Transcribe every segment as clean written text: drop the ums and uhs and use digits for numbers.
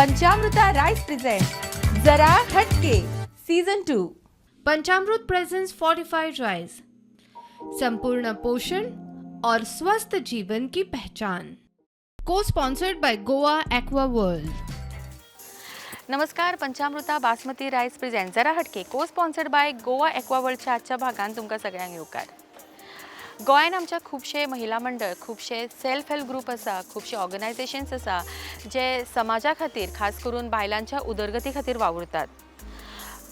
पंचामृता rice present जरा हटके season 2. Panchamrut presents fortified rice, संपूर्ण पोषण और स्वस्थ जीवन की पहचान। को sponsored by Goa Aqua World. नमस्कार. पंचामृता बासमती रायस प्रेझेंट जरा हटके को स्पॉन्सर्ड बाय गोवा एक्वावर्ल्डच्या आजच्या भागान तुमकां सगळ्यांक येवकार. गोंयान आमच्या खुबशे महिला मंडळ, खुबशे सेल्फ हेल्प ग्रूप आसा, खुबशे ऑर्गनायझेशन्स आसा जे समाजा खातीर, खास करून बायलांच्या उदरगती खातीर वावुरतात.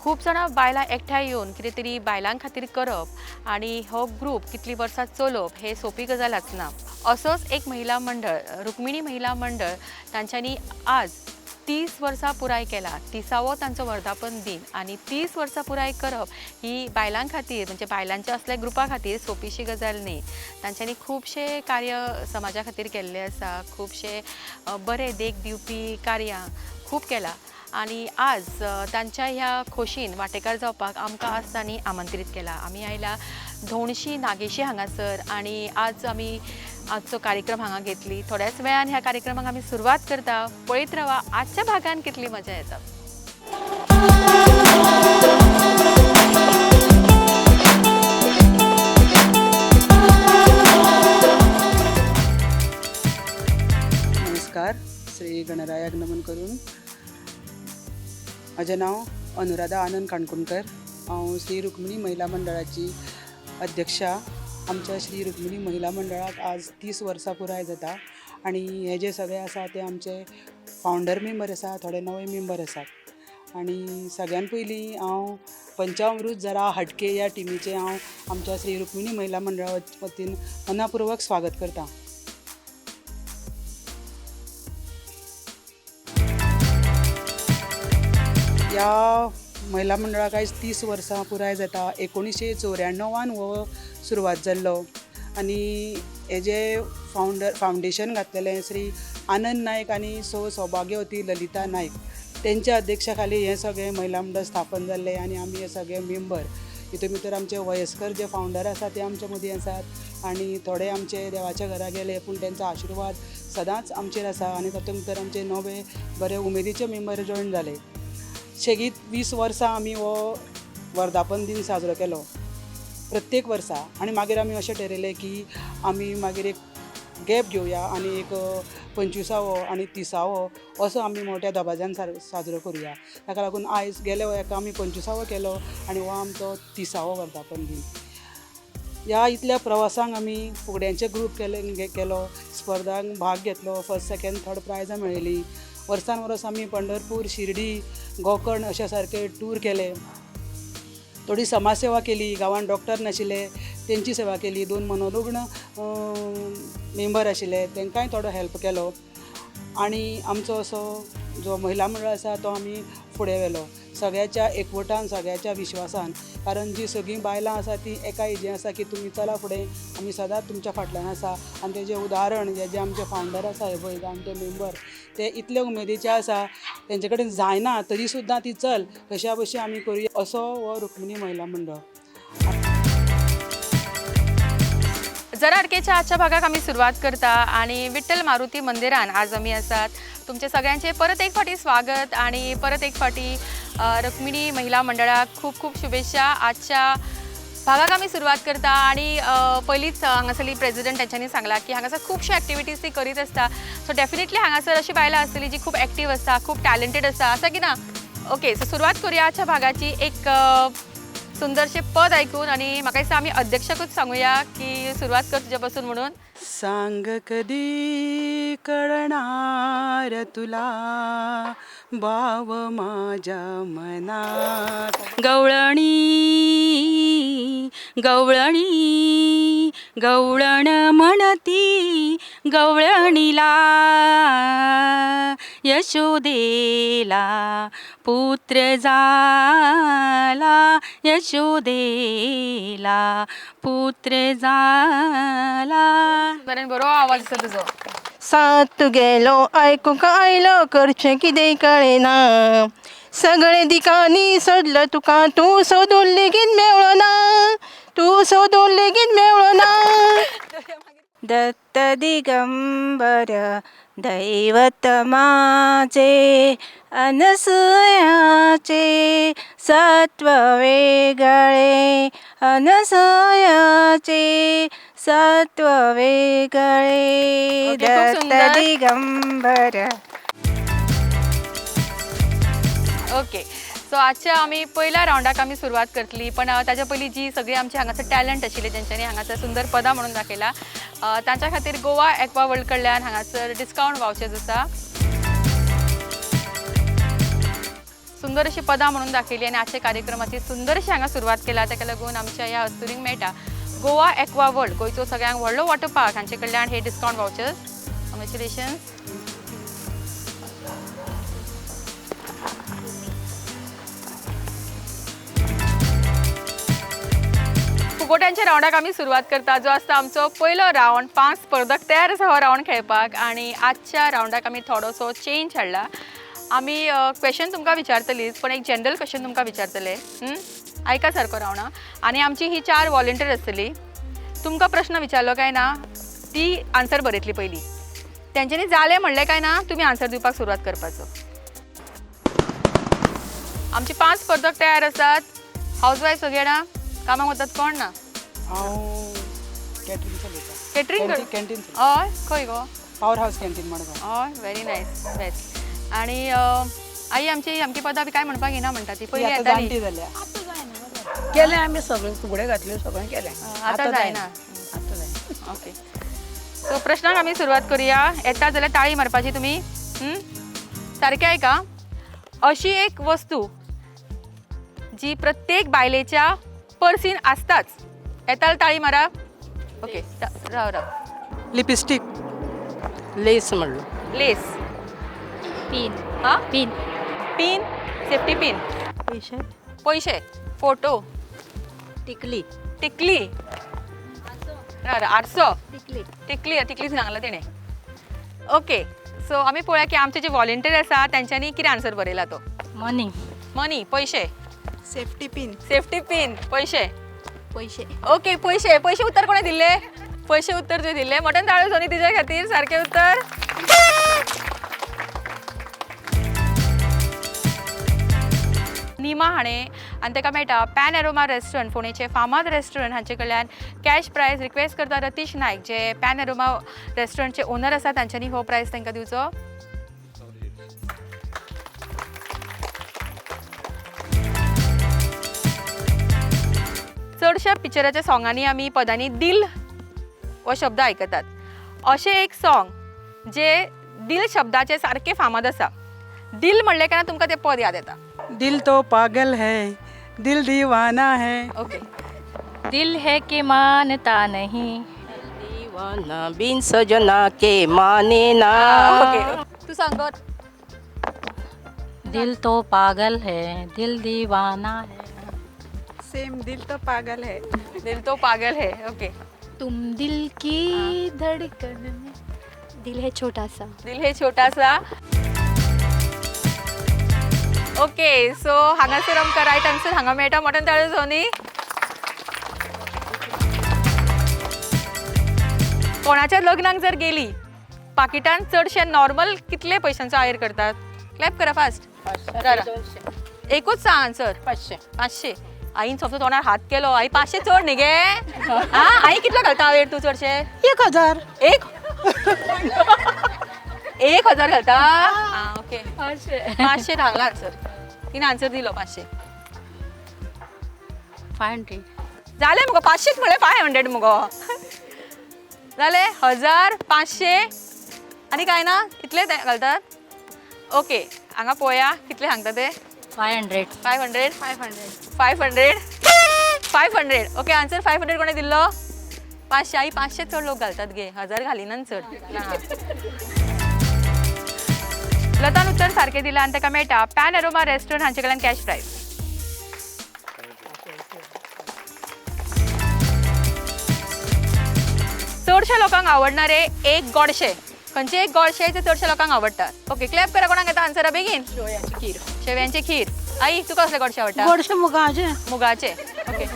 खूब जाणां बायलां एकठांय येवन कितें तरी बायलां खातीर करप आनी हो ग्रूप कितलीं वर्सां चलोवप हें सोंपी गजाल आसना. असोच एक महिला मंडळ, रुक्मिणी महिला मंडळ, तांच्यांनी आज 30 वर्सां पुराय केला. 30वो तांचो वर्धापन दिन आनी 30 वर्सां पुराय करप ही बायलां खातीर, म्हणजे बायलांच्या असल्या ग्रुपा खातीर सोंपीशी गजाल न्ही. तांच्यांनी खुबशे कार्य समाजा खातीर केल्ले आसा, खुबशे बरे देख दिवपी कार्यां खूब केलां आनी आज तांच्या ह्या खोशीन वांटेकार जावपाक आमकां आज तांणी आमंत्रीत केला. आमी आयला धोणशी नागेशी हांगासर आनी आज आमी आजचो कार्यक्रम हांगा घेतली. थोड्याच वेळान ह्या कार्यक्रमाक आमी सुरवात करता. पळयत रावा, आजच्या भागान कितली मजा येता. नमस्कार. श्री गणरायाक नमन करून, म्हजें नांव अनुराधा आनंद काणकोणकर. हांव श्री रुक्मिणी महिला मंडळाची अध्यक्षा. आमच्या श्री रुक्मिणी महिला मंडळाक आज 30 वर्सां पुराय जाता आनी हे जे सगळे आसा ते आमचे फावंडर मेंबर आसा, थोडे नवे मेंबर आसात. आनी सगळ्यान पयलीं हांव पंचामृत जरा हटके ह्या टिमीचें हांव आमच्या श्री रुक्मिणी महिला मंडळा वतीन मनापुर्वक स्वागत करता. ह्या महिला मंडळाक आयज 30 वर्सां पुराय जाता. 1994 हो सुरवात जाल्लो आनी हेजे फावंडेशन घातलेलें श्री आनंद नायक आनी सौ सौभाग्यवती ललिता नायक तेंच्या अध्यक्षा खाली हें सगळें महिला मंडळ स्थापन जाल्लें. आनी आमी हे सगळे मेंबर, हितून भितर आमचे वयस्कर जे फावंडर आसा ते आमच्या मदीं आसात आनी थोडे आमचे देवाच्या घरा गेले, पूण तेंचो आशिर्वाद सदांच आमचेर आसा. आनी तातूंत भितर आमचे नवे बरे उमेदीचे मेंबर जॉयन जाले. शेगीत 20 वर्सां आमी हो वर्धापन दीन साजरो केलो प्रत्येक वर्सा. आनी मागीर आमी अशें ठरयलें की आमी मागीर एक गॅप घेवया आनी एक 25वो आनी 30वो असो आमी मोठ्या दबाज्यान साजरो करुया. ताका लागून आयज गेल्या एका आमी 25वो केलो आनी हो आमचो 30वो वर्धापन दीन. ह्या इतल्या प्रवासांक आमी फुगड्यांचे ग्रूप केलो, स्पर्धांक भाग घेतलो, फर्स्ट सेकेंड थर्ड प्रायजां मेळयलीं. वर्सान वर्स आमी पंढरपूर, शिर्डी, गोकर्ण अशा सारके टूर केले. थोडी समाजसेवा केली. गांवांत डॉक्टर नाशिल्ले तेंची सेवा केली. 2 मनोरुग्ण मेंबर आशिल्ले तेंकांय थोडो हेल्प केलो. आनी आमचो असो जो महिला मंडळ आसा तो आमी फुडें व्हेलो सगळ्याच्या एकवटान, सगळ्याच्या विश्वासान. कारण जी सगळीं बायलां आसा ती एका हेजें आसा की तुमी चला फुडें, आमी सदांच तुमच्या फाटल्यान आसा. आनी तेजें उदाहरण हे जे आमचे फावंडर आसा हे पळय आमचे मेंबर ते इतले उमेदीचे आसा, तेंचे कडेन जायना तरी सुद्दां ती चल कशा बशेन आमी करुया असो हो रुक्मिणी महिला मंडळ. जरा हटकेच्या आजच्या भागाक आमी सुरवात करता आनी विठ्ठल मारुती मंदिरान आज आमी आसात. तुमचे सगळ्यांचे परत एक फावटी स्वागत आनी परत एक फावटी रुक्मिणी महिला मंडळाक खूब खूब शुभेच्छा. आजच्या भागाक आमी सुरवात करता आनी पयलींच हांगासरली प्रेजिडंट तेंच्यांनी सांगला की हांगासर खुबश्यो एक्टिविटीज ती करीत आसता. सो डेफिनेटली हांगासर अशी बायलां आसतली जी खूब एक्टीव आसता, खूब टॅलंटेड आसता, आसा की ना? ओके, सो सुरवात करुया आजच्या भागाची एक सुंदरशें पद आयकून आनी म्हाका दिसता आमी अध्यक्षकूच सांगुया की सुरवात कर तुजे पासून म्हणून. सांग कधी कळणार तुला भाव माझ्या मनात. गवळणी गवळणी गवळण म्हणती गवळणीला, यशोदेला पुत्र झाला, यशोदेला पुत्र झाला. बरें, बरो आवाज आसा तुजो. सात गेलो आयकूंक आयलो करचें कितें कळना, सगळे दिकांनी सोदलो तुका तूं सोदून लेगीत मेवळो ना, तूं सोदून लेगीत मेवळो ना. दत्त दिगंबर दैवत माझे अनसुयाचे सत्व वेगळे अनसुयाचे सत्व वेगळे ओके, खूप दत्त सुंदर. दिगंबर. ओके, सो आजच्या आमी पयल्या रावंडाक आमी सुरवात करतली, पण ताच्या पयलीं जी सगळी आमची हांगासर टॅलंट आशिल्ली जेंच्यांनी हांगासर सुंदर पदां म्हणून दाखयला, तांच्या खातीर गोवा एक्वा वर्ल्ड कडल्यान हांगासर डिस्कावंट वावचर्स आसा. सुंदर अशी पदां म्हणून दाखयली आनी आजच्या कार्यक्रमाची सुंदर अशी हांगा सुरवात केला. ताका लागून आमच्या ह्या अस्तुरींक मेळटा गोवा एक्वा वर्ल्ड, गोंयचो सगळ्यांक व्हडलो वॉटर पार्क, हांचे कडल्यान हे डिस्कावंट वावचर्स. कॉंग्रेच्युलेशन्स. फुगोट्यांच्या रावंडाक आमी सुरवात करता, जो आसता आमचो पयलो रावंड. 5 स्पर्धक तयार आसा हो रावंड खेळपाक आनी आजच्या रावंडाक आमी थोडोसो चेंज हाडला. आमी क्वेश्चन तुमकां विचारतलीच, पण एक जनरल क्वेश्चन तुमकां विचारतले. आयका सारको रावंड. आनी आमची ही 4 वॉलंटियर आसतली. तुमकां प्रश्न विचारलो काय ना ती आन्सर बरयतली पयली, तेंच्यांनी जालें म्हणलें काय ना तुमी आन्सर दिवपाक सुरवात करपाचो. आमची 5 स्पर्धक तयार आसात. हावज वायफ सगळे ना कामाक वतात कोण ना? हांव कॅटरींग चलयता. कॅटरींग? कॅन्टीन चलयता. हय, खंय गो? पावर हावस कॅन्टीन मडगांव. हय, व्हेरी नायस, बेस्ट. आनी आई आमची आमची पदां बी काय म्हणपाक येना म्हणटा ती ती पयलीं आतां येताली. जाणटी जाल्या. केलें आमी सगळें, फुगड्यो घातल्यो, सगळें केलें. आतां जायना. आतां जायना. ओके, सो प्रश्नाक आमी सुरवात करुया. येता जाल्यार ताळी मारपाची तुमी. सारकें आयका. अशी एक वस्तू जी प्रत्येक बायलेच्या पर्सीन आसताच. येता जाल्यार ताळी मारा. ओके, राव राव. लिपस्टीक. लेस म्हणलो. लेस. पिन. हा, पिन. Pin, safety pin. पयशे. पयशे, फोटो. टिकली. टिकली, आरसो. टिकली. टिकली, टिकली सांगला तेणें. ओके, सो आमी पळोवया की आमचे जे वॉलंटियर आसा तेंच्यांनी कितें आन्सर बरयला तो. मनी. मनी, पयशे. Safety pin. Safety pin, पयशे. पैसे. ओके, पयशे. पयशे उत्तर कोणें दिल्ले? पयशे उत्तर तुवें दिल्ले. मटन ताळो सोनी तिच्या खातीर सारकें उत्तर. निमा हाणें आनी ताका मेळटा पॅन एरोमा रेस्टॉरंट, फोंडेचे फामाद रेस्टॉरंट, हांचे कडल्यान कॅश प्रायज. रिक्वेस्ट करता रतीश नायक जे पॅन एरोमा रेस्टॉरंटचे ओनर आसा तांच्यांनी हो प्रायज तांकां दिवचो. चडश्या पिक्चराच्या सोंगांनी आमी पदांनी दिल हो शब्द आयकतात. अशें एक सोंग जे दिल शब्दाचें सारकें फामाद आसा. दिल म्हणलें काय ना तुमकां तें पद याद येता. दिल तो पागल है, दिल दीवाना है. ओके. दिल है कि मानता नहीं. दीवाना बिन सजना के माने ना. ओके, तूं सांग. दिल तो पागल है, दिल दीवाना है. सेम, दिल तो पागल है. दिल तो पागल है. ओके. तुम दिल की धड़कन में, दिल है छोटा सा. दिल है छोटा सा. ओके, सो हांगासर आमकां रायट आन्सर हांगा मेळटा. मटन ताळो सोनी. कोणाच्या लग्नाक जर गेली पाकिटान चडशे नॉर्मल कितले पयशांचो आयर करतात? क्लॅप करा फास्ट. एकूच सांग आन्सर. 500. 500. आईन सोमतो तोंडार हात केलो. आई 500 चड न्ही गे? हा, आई कितलो घालता आयर तूं चडशे? 1000. एक 1000 घालता? ओके, 500 सांगला आन्सर तिने. आन्सर दिलो 500. 500. जालें मुगो, 500 म्हणलें, 500 मुगो जालें. 1000, 500 आनी काय ना, इतले घालतात. ओके, हांगा पळोवया कितले सांगता ते. 500. 500. 500. 500. 500. ओके, आन्सर 500 कोणें दिल्लो? 500. आई 500 चड लोक घालतात गे, 1000 घालिनात चड. ना. लतान उत्तर सारकें दिलां आनी ताका मेळटा पॅन एरोमा रेस्टॉरंट हांचे कडल्यान कॅश प्रायज. चडशा लोकांक आवडणारे एक गोडशें, खंयचें एक गोडशें जें चडशा लोकांक आवडटा? ओके, क्लॅप करा. कोणाक येता आन्सरा बेगीन? शेवयांची खीर. शेवयांची खीर. आई तुका कसलें गोडशें आवडटा? गोडशें मुगाचें. मुगाचें. ओके,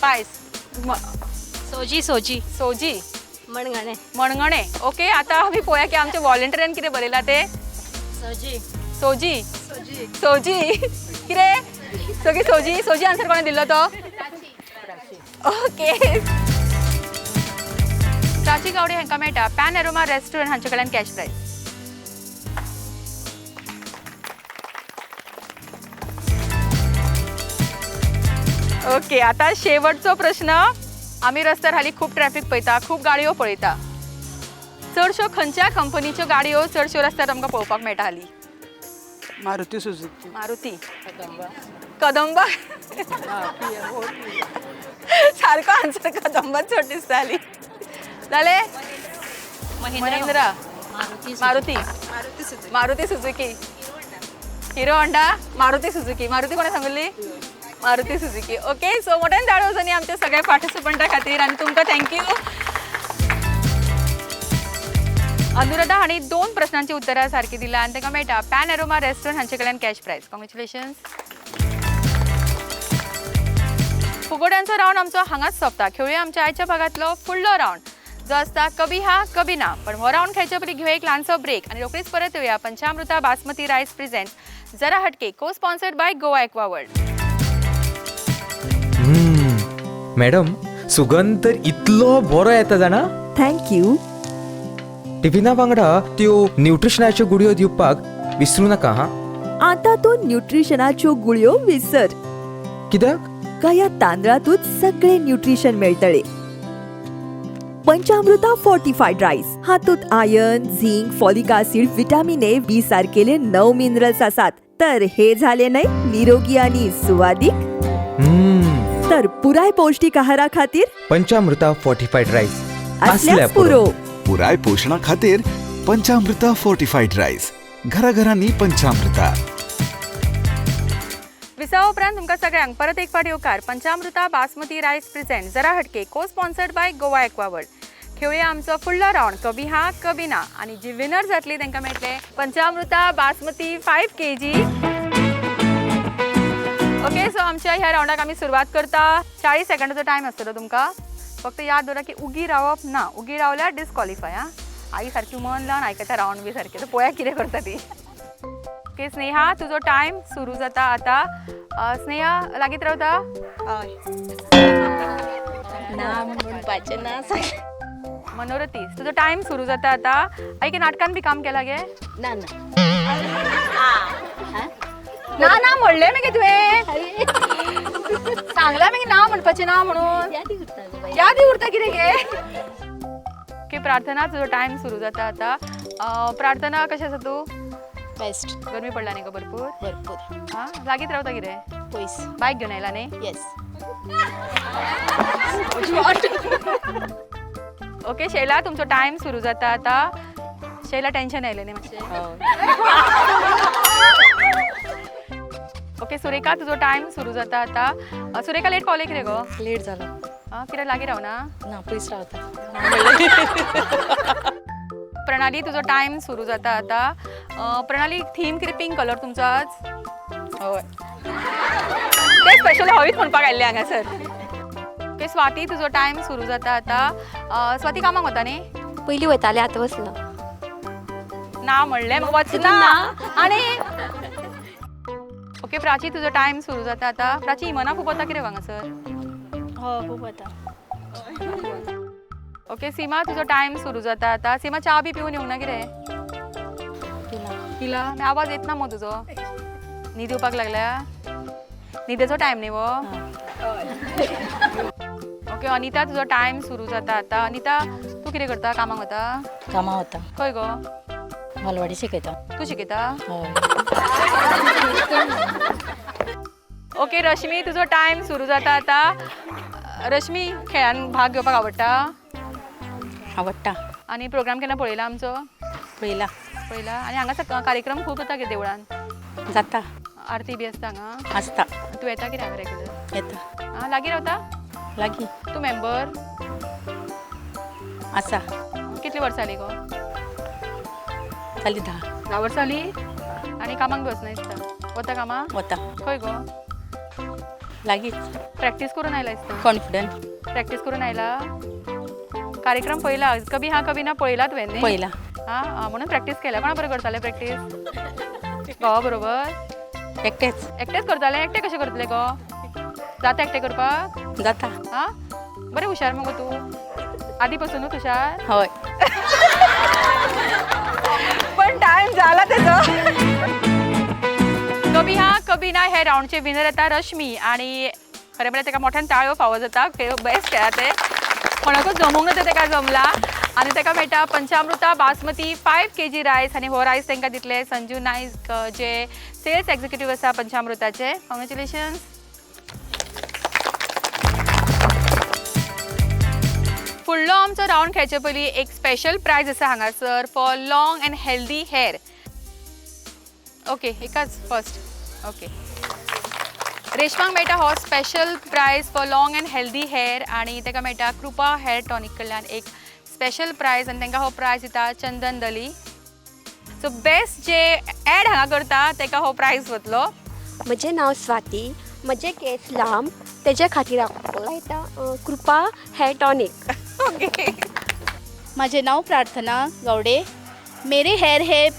पायस. सोजी. सोजी. सोजी. मणगणे. मणगणे. ओके, आता आमी पळोवया की आमच्या वॉलंटियरान कितें बरयलां तें. सोजी. सोजी. सोजी कितें? सगळी सोजी. सोजी आन्सर कोणें दिल्लो तो? ओके, प्राची गावडे हांकां मेळटा पॅन एरोमा रेस्टॉरंट हांचे कडल्यान कॅश प्रायज. ओके, आता शेवटचो प्रश्न. आमी रस्त्यार हालीं खूब ट्रॅफिक पळयता, खूब गाडयो पळयता. चडश्यो खंयच्या कंपनीच्यो गाडयो चडश्यो रस्त्यार आमकां पळोवपाक मेळटा हालीं? मारुती सुझुकी. मारुती, कदंबा. सारको आन्सर कदंबा चड दिसता हालीं. जालें? Mahindra, Maruti, Maruti Suzuki, Hero Honda, Maruti Suzuki. Maruti कोणें सांगिल्ली? मारुती सुझुकी. ओके, सो मोठ्यान ताळयो जावनी आमच्या सगळ्या पार्टिसिपंटा खातीर आनी तुमकां thank you. Anuradha हांणी 2 प्रश्नांची उत्तरां सारकी दिला आनी तांकां मेळटा पॅन एरोमा रेस्टॉरंट हांचे कडल्यान कॅश प्रायज. कॉंग्रेच्युलेशन्स. फुगोड्यांचो रावंड आमचो हांगाच सोंपता. खेळुया आमच्या आयच्या भागांतलो फुडलो रावंड जो आसता कभी हा कभी ना. पण हो रावंड खेळचे पयलीं घेवया एक ल्हानसो ब्रेक आनी रोखडीच परत येवया. पंचामृता बासमती रायस प्रेझेंट जरा हटके को sponsored by Goa aqua world. Madam, सुगंध तर इतलो बरो येता जाणा. Thank you. टिफिना वांगडा त्यो न्यूट्रिशनाच्यो गुळयो दिवपाक विसरू नाका हा. आता तूं न्यूट्रिशनाच्यो गुळयो विसर. कित्याक? काय तांदळातूच सगळे न्यूट्रिशन मेळटले. पंचामृता फोर्टिफायड रायस हातूंत iron, zinc, folic acid, vitamin A, B सारकेले 9 minerals आसात. तर हे झाले न्हय निरोगी आणि सुवादीक. तर पुराय पौष्टिक आहारा खातीर पंचामृता फोर्टिफायड रायस असल्याच पुरो. पुराय पोशणा खातीर पंचामृता फोर्टिफायड रायस. घराघरांनी पंचामृता. विसावा उपरांत तुमकां सगळ्यांक परत एक फावट येवकार. पंचामृता बासमती रायस प्रेझेंट जरा हटके को sponsored by Goa aqua world. खेळुया आमचो फुडलो रावंड कभी हा कभी ना आनी जी विनर जातली तांकां मेळटले पंचामृता बासमती 5 kg. Okay, सो आमच्या ह्या रावंडाक आमी सुरवात करता. 40 सेकंडाचो टायम आसतलो तुमकां. फक्त याद दवरा की उगी रावप ना, उगी रावल्यार डिस्क्वॉलिफाय. आं, आई सारकी मन लावन आयकता रावंड बी सारकें. तर पळोवया कितें करता ती. ओके स्नेहा, तुजो टायम सुरू जाता आता. स्नेहा लागींच रावता? हय. ना म्हणपाचें ना. मनोरथी, तुजो टायम सुरू जाता आता. आई की नाटकान बी काम केलां गे? ना ना ना ना म्हणलें मगे तुवें, सांगलां मगे ना म्हणपाचें ना म्हणून. यादी उरता कितें गे? ओके प्रार्थना, तुजो टायम सुरू जाता आता. प्रार्थना कशें आसा तूं? बेस्ट. गरमी पडला न्ही गो भरपूर? भरपूर. हां, लागींच रावता कितें? पयस. बायक घेवन आयला न्ही? येस. ओके शैला, तुमचो टायम सुरू जाता आता. शैला टेन्शन आयलें न्ही मातशें? ओके सुरेखा, तुजो टायम सुरू जाता आता. सुरेखा लेट पावलें कितें गो? लेट जालो. आं, कितें लागीं रावना? ना, पयस रावता. प्रणाली, तुजो टायम सुरू जाता आता. प्रणाली, थीम कितें? पिंक कलर तुमचो आज? हय. ते स्पेशल हवीच म्हणपाक आयिल्ले हांगासर. ओके स्वाती, तुजो टायम सुरू जाता आता. स्वाती कामाक वता न्ही? पयलीं वयतालें, आतां वचना. ना म्हणलें वचना आनी. ओके प्राची, तुजो टायम सुरू जाता आता. प्राची, इमना खूब वता कितें हांगासर? हय, खूब वता. ओके सीमा, तुजो टायम सुरू जाता आता. सीमा च्या बी पिवन येवंक ना कितें? पिला? आवाज येत ना मग तुजो. न्हीद येवपाक लागल्या? न्हिदेचो टायम न्ही हो? ओके अनिता, तुजो टायम सुरू जाता आता. अनिता, तूं कितें करता? कामाक वता? कामाक वता. खंय गो? बालवाडी शिकयता. तूं शिकयता? हय. ओके रश्मी, तुजो टायम सुरू जाता आता. रश्मी, खेळान भाग घेवपाक आवडटा? आवडटा. आनी प्रोग्राम केन्ना पळयला आमचो? पळयला. पळयला. आनी हांगा कार्यक्रम खूब जाता कितें देवळान? जाता. आरती बी आसता हांगा? आसता. तूं येता कितें हांगा रेगुलर? येता. आं, लागीं रावता? लागीं. तूं मेंबर? आसा. कितली वर्सां जालीं गो? जालीं 10. 10 वर्सां जालीं? आनी कामाक बी वचना दिसता? वता कामाक? वता. खंय गो? लागींच. प्रॅक्टीस करून आयला दिसता? कॉन्फिडंट. प्रॅक्टीस करून आयला? कार्यक्रम पळयला, कभी हा कभी ना पळयला तुवें न्ही? पळयला. आं, म्हणून प्रॅक्टीस केल्या. कोणा बरोबर करताले प्रॅक्टीस? घोवा बरोबर? एकटेच. एकटेच करताले? एकटे कशें करतले गो? जाता एकटें करपाक? जाता. आं, बरें, हुशार मगो तूं, आदी पासुनूच हुशार. हय. पण टायम जाला तेजो. कभी हा कभी ना हे राऊंडचे विनर येता रश्मी आणि खरें म्हळ्यार तेका मोठ्यान ताळयो फावो जाता. बेस्ट खेळा ते, कोणाकूच जमूंक ना ते तेका जमला आनी तेका मेळटा पंचामृता बासमती 5 kg rice आनी हो रायस तांकां दितले संजू नायक, जे सेल्स एक्झिक्युटीव आसा पंचामृताचे. कॉंग्रेच्युलेशन्स. फुडलो आमचो रावंड खेळचे पयलीं एक स्पेशल प्रायज आसा हांगासर for long and healthy hair. Okay, एकाच फर्स्ट. ओके, रेशमाक मेळटा हो special prize for long and healthy hair आनी ताका मेळटा कृपा हेअर टॉनीक कडल्यान एक स्पेशल प्रायज आनी तांकां हो प्रायज दिता चंदन दली. सो बेस्ट जे एड हांगा करता ताका हो प्रायज वतलो. म्हजें नांव स्वाती. म्हजे केंस लांब, तेजे खातीर हांव लायता कृपा हेअर टॉनीक. ओके. माझे नाव प्रार्थना गौड़े. मेरे हेयर है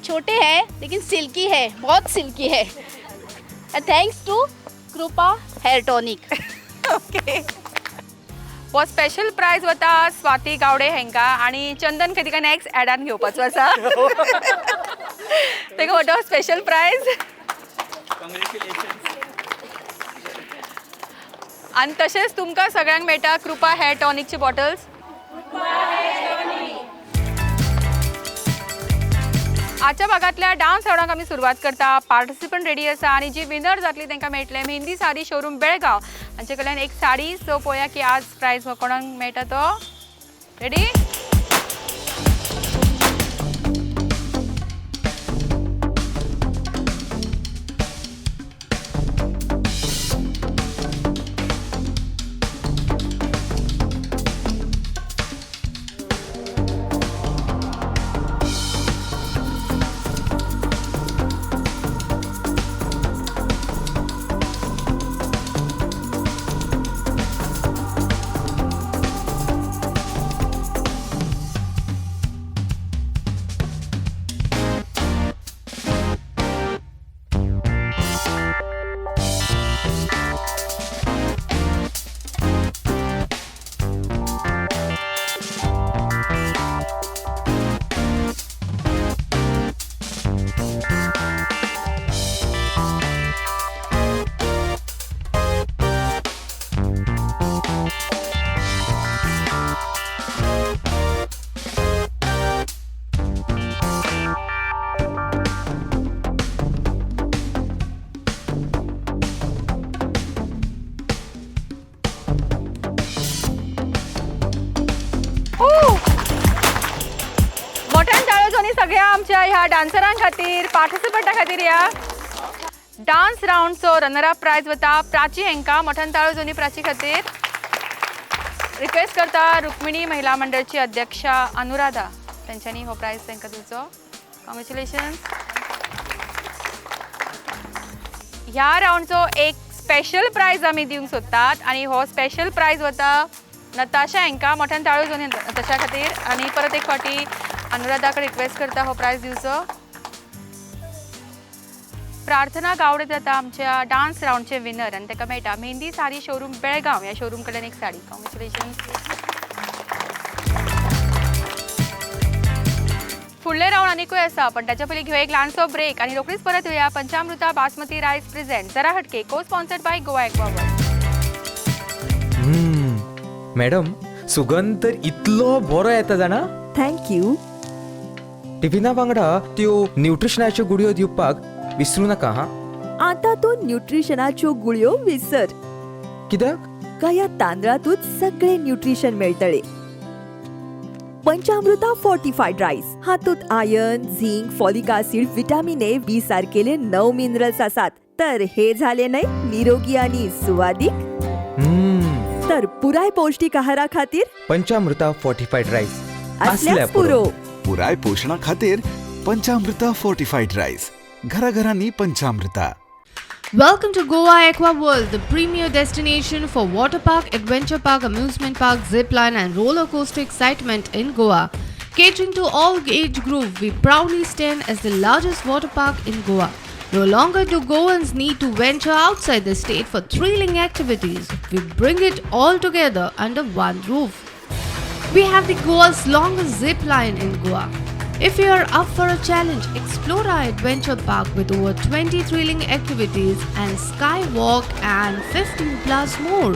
छोटे हैं लेकिन सिल्की है, बहुत सिल्की है. Thanks to Krupa hair tonic. Okay, हो स्पेशल प्रायज वता स्वाती गावडे हेंका आनी चंदन खंय तिका नेक्स्ट एडान घेवपाचो आसा, तेका वता स्पेशल प्रायज. आनी तशेंच तुमकां सगळ्यांक मेळटा कृपा हेअर टॉनिकचे बॉटल्स. आजच्या भागांतल्या डान्स रावंडाक आमी सुरवात करता. पार्टिसिपंट रेडी आसा आनी जी विनर जातली तांकां मेळटले मेहंदी साडी शोरूम बेळगांव हांचे कडल्यान एक साडी. सो पळोवया की आज प्रायज हो कोणाक मेळटा तो. रेडी? मोठ्यान टाळयो जावनी सगळ्या आमच्या ह्या डान्सरां खातीर, पार्टिसिपंटा खातीर. ह्या डान्स रावंडचो रनर अप प्रायज वता प्राची हेंका. मोठ्यान टाळयो जावनी प्राची खातीर. रिक्वेस्ट करता रुक्मिणी महिला मंडळची अध्यक्षा अनुराधा तेंच्यांनी हो प्रायज तांकां दिवचो. कॉंग्रेच्युलेशन्स. ह्या रावंडचो एक स्पेशल प्रायज आमी दिवंक सोदतात आनी हो स्पेशल प्रायज वता नताशा हेंका. मोठ्यान टाळयो जावनी नताशा खातीर आनी परत एक फावटी अनुराधा कडेन रिक्वेस्ट करता हो प्रायज दिवचो. प्रार्थना गावडे जाता आमच्या डान्स रावंडचे विनर आनी ताका मेळटा मेहंदी साडी शोरूम बेळगांव ह्या शोरूम कडल्यान एक साडी. कॉंग्रेच्युलेशन्स. फुडले रावंड आनिकूय आसा पण ताच्या पयलीं घेवया एक ल्हानसो ब्रेक आनी रोखडीच परत येवया. पंचामृता बासमती रायस प्रेझेंट जरा हटके को sponsored by Goa Aquaworld. Madam, सुगंध तर इतलो बरो येता जाणा. Thank you. टिफिना वांगडा त्यो न्यूट्रिशनाच्यो गुळयो दिवपाक विसरू नाका. हा, आता तूं न्यूट्रिशनाच्यो गुळयो विसर. कित्याक? काय तांदळातूच सगळे न्यूट्रिशन मेळटले. पंचामृता फोर्टिफायड रायस हातूंत iron, zinc, folic acid, vitamin A, B सारकेले 9 minerals आसात. तर हे झाले न्हय निरोगी आणि सुवादीक. तर पुराय पौष्टिक आहारा खातीर पंचामृता फोर्टिफायड रायस असल्याच पुरो. पुराय पोषणा खातीर पंचामृता फोर्टिफायड रायस. घराघरांनी पंचामृता. Welcome to Goa Aqua World, the premier destination for water park, adventure park, amusement park, zip line and roller coaster excitement in Goa. Catering to all age group, we proudly stand as the largest water park in Goa. No longer do Goans need to venture outside the state for thrilling activities. We bring it all together under one roof. We have the Goa's longest zip line in Goa. If you are up for a challenge, explore our adventure park with over 20 thrilling activities and skywalk and 15 plus more.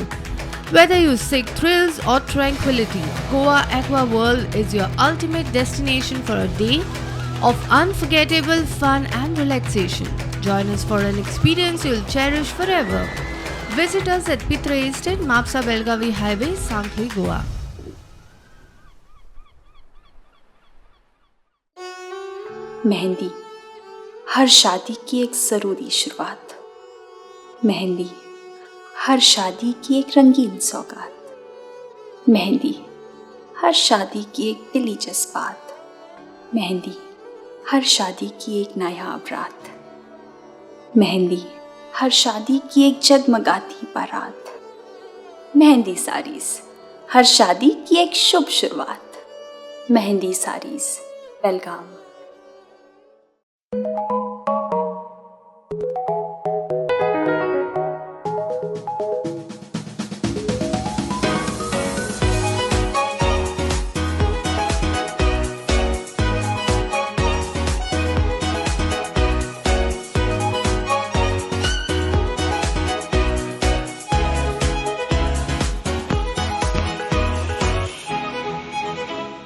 Whether you seek thrills or tranquility, Goa Aqua World is your ultimate destination for a day of unforgettable fun and relaxation. Join us for an experience you'll cherish forever. Visit us at Pitre Estate, Mapsa Belgavi Highway, Sankhli, Goa. Mehndi हर शादी की एक ज़रूरी शुरुआत, मेहंदी हर शादी की एक रंगीन सौगात, मेहंदी हर शादी की एक दिली जज्बात, मेहंदी हर शादी की एक नायाब रात, मेहंदी हर शादी की एक जगमगाती बारात, मेहंदी साड़ीज हर शादी की एक शुभ शुरुआत, Mehndi saris Belgaum.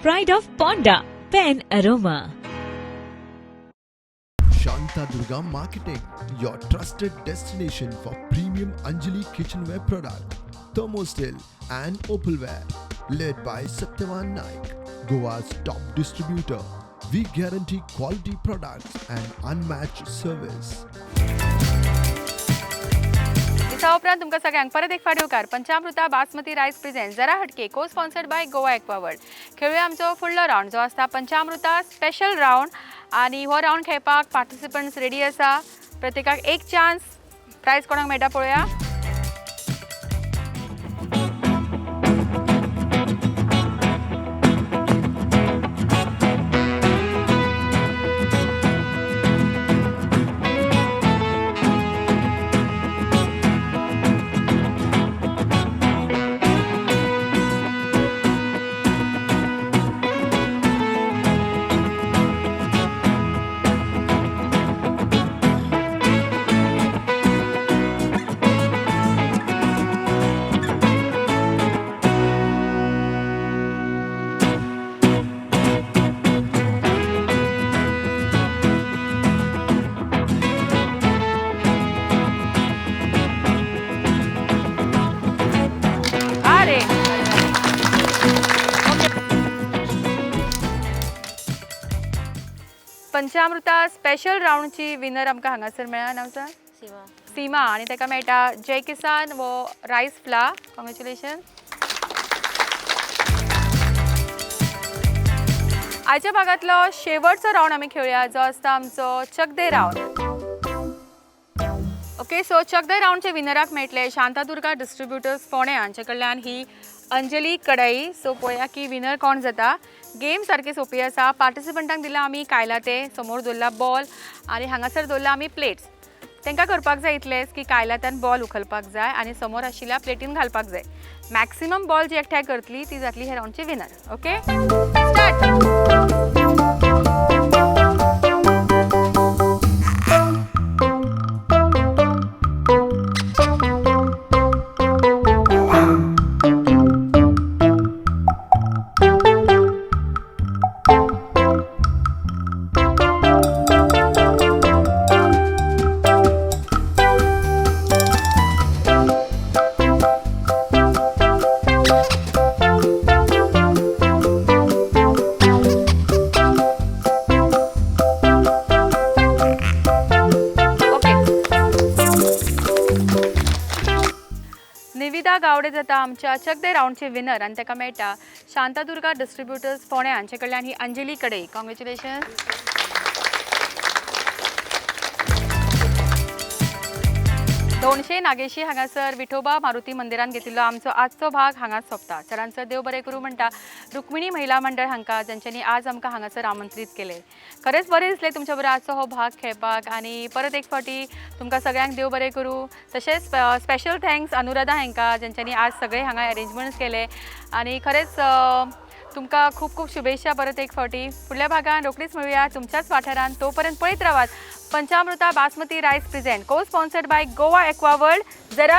Pride of Ponda, Pen Aroma. Shanta Durga Marketing, your trusted destination for premium Anjali kitchenware product, thermosteel and opalware. Led by Satyavan Naik, Goa's top distributor. We guarantee quality products and unmatched service. दिसा उपरांत तुमकां सगळ्यांक परत एक फावट येवकार. पंचामृता basmati rice present जरा हटके को स्पॉन्सर्ड बाय गोवा एक्वावर्ल्ड. खेळुया आमचो फुडलो रावंड जो आसता पंचामृता स्पेशल रावंड आनी हो रावंड खेळपाक पार्टिसिपंट्स रेडी आसा. प्रत्येकाक एक चान्स. प्रायज कोणाक मेळटा पळोवया. अरे पंचामृता स्पेशल रावंडची विनर आमकां हांगासर मेळ्ळा. नांव सर सीमा. सीमा आनी ताका मेळटा जय किसान वो रायस फ्ला. कॉंग्रेच्युलेशन. आयच्या भागांतलो शेवटचो रावंड आमी खेळुया जो आसता आमचो चकदे रावंड. ओके, सो चकदे रावंडचे विनराक मेळटले शांतादुर्गा डिस्ट्रिब्युटर्स फोंडें हांचे कडल्यान ही अंजली कडाई. सो पळोवया की विनर कोण जाता. गेम सारकी सोंपी आसा. पार्टिसिपंटांक दिला आमी कायलाते, समोर दवरला बॉल आनी हांगासर दवरला आमी प्लेट्स. तांकां करपाक जाय इतलेंच की कायलात्यान बॉल उखलपाक जाय आनी समोर आशिल्ल्या प्लेटीन घालपाक जाय. मॅक्सिमम बॉल जी एकठांय करतली ती जातली ह्या रावंडची winner. Okay, start. Nivida Gawade जाता आमच्या चकदे रावंडचे विनर आनी ताका मेळटा शांतादुर्गा डिस्ट्रिब्युटर्स फोंडें हांचे कडल्यान ही अंजली कडई. कॉंग्रेच्युलेशन. दोनशे नागेशी हांगासर विठोबा मारुती मंदिरान घेतिल्लो आमचो आजचो भाग हांगाच सोंपता. चडांत चड देव बरें करूं म्हणटा रुक्मिणी महिला मंडळ हांकां, जांच्यांनी आज आमकां हांगासर आमंत्रीत केलें. खरेंच बरें दिसलें तुमच्या बरोबर आजचो हो भाग खेळपाक आनी परत एक फावटी तुमकां सगळ्यांक देव बरें करूं. तशेंच स्पेशल thanks Anuradha हांकां, जांच्यांनी आज सगळे हांगा अरेंजमेंट्स केले आनी खरेंच तुमकां खूब खूब शुभेच्छा परत एक फावटी. फुडल्या भागान रोखडीच मेळुया तुमच्याच वाठारान. तोपर्यंत पळयत रावात Panchamruta basmati rice present co sponsored by Goa Aqua World. जरा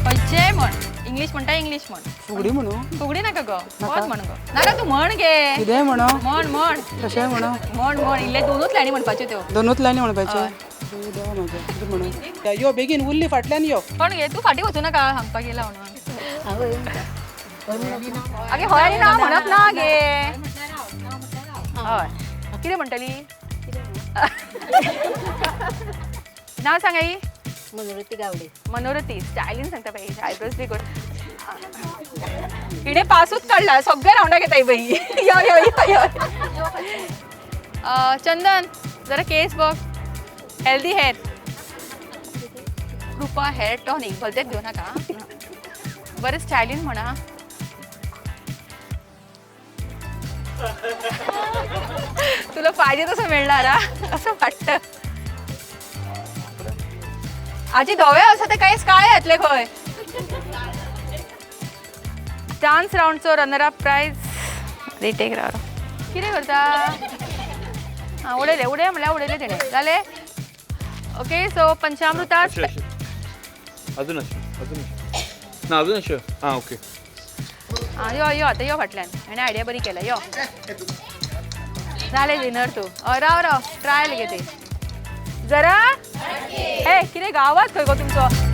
खंयचेय म्हण, इंग्लीश म्हणटा इंग्लीश म्हण, फुगडी म्हणू, फुगडी नाका गो, कोत म्हण गो, नाका तूं म्हण गे, कितेंय म्हणो, म्हण म्हण, कशेंय म्हणो, म्हण म्हण, इल्ले दोनूच लायनी म्हणपाच्यो त्यो, दोनूच लायनी म्हणपाच्यो. देवा म्हज्या, कितें म्हणू, यो बेगीन उरली फाटल्यान यो. कोण गे तूं फाटीं वचूं नाका सांगपाक येयला म्हणून. आगे हय आनी ना म्हणप ना गे. हय कितें म्हणटली? नांव सांग आई. मनोरती गावडे. मनोरती स्टायलीन सांगता बाई, आयब्रोज बी कर. हिणे पासूच काडला, सगळे रावंडा घेता बाई. यो यो यो यो. चंदन जरा केस बघ, healthy hair, Krupa hair tonic भलतेच घेऊ नका, बरें स्टायलीन म्हणा. तुला पाहिजे तसं मिळणार असं वाटतं. आजी धवे आसा ते कांयच काळे येतले खंय. डान्स रावंडचो रनर अप प्रायज रिटेक राव. कितें करता? आं उडयले, उडय म्हणल्यार उडयले तेणें, जालें. ओके सो पंचामृता अजून अजून ना अजून अशें. आं ओके. आं यो यो आतां यो फाटल्यान, हेणें आयडिया बरी केल्या. यो जालें विनर तूं. हय राव राव ट्रायल घे ती जरा. हे कितें गावात खंय गो तुमचो?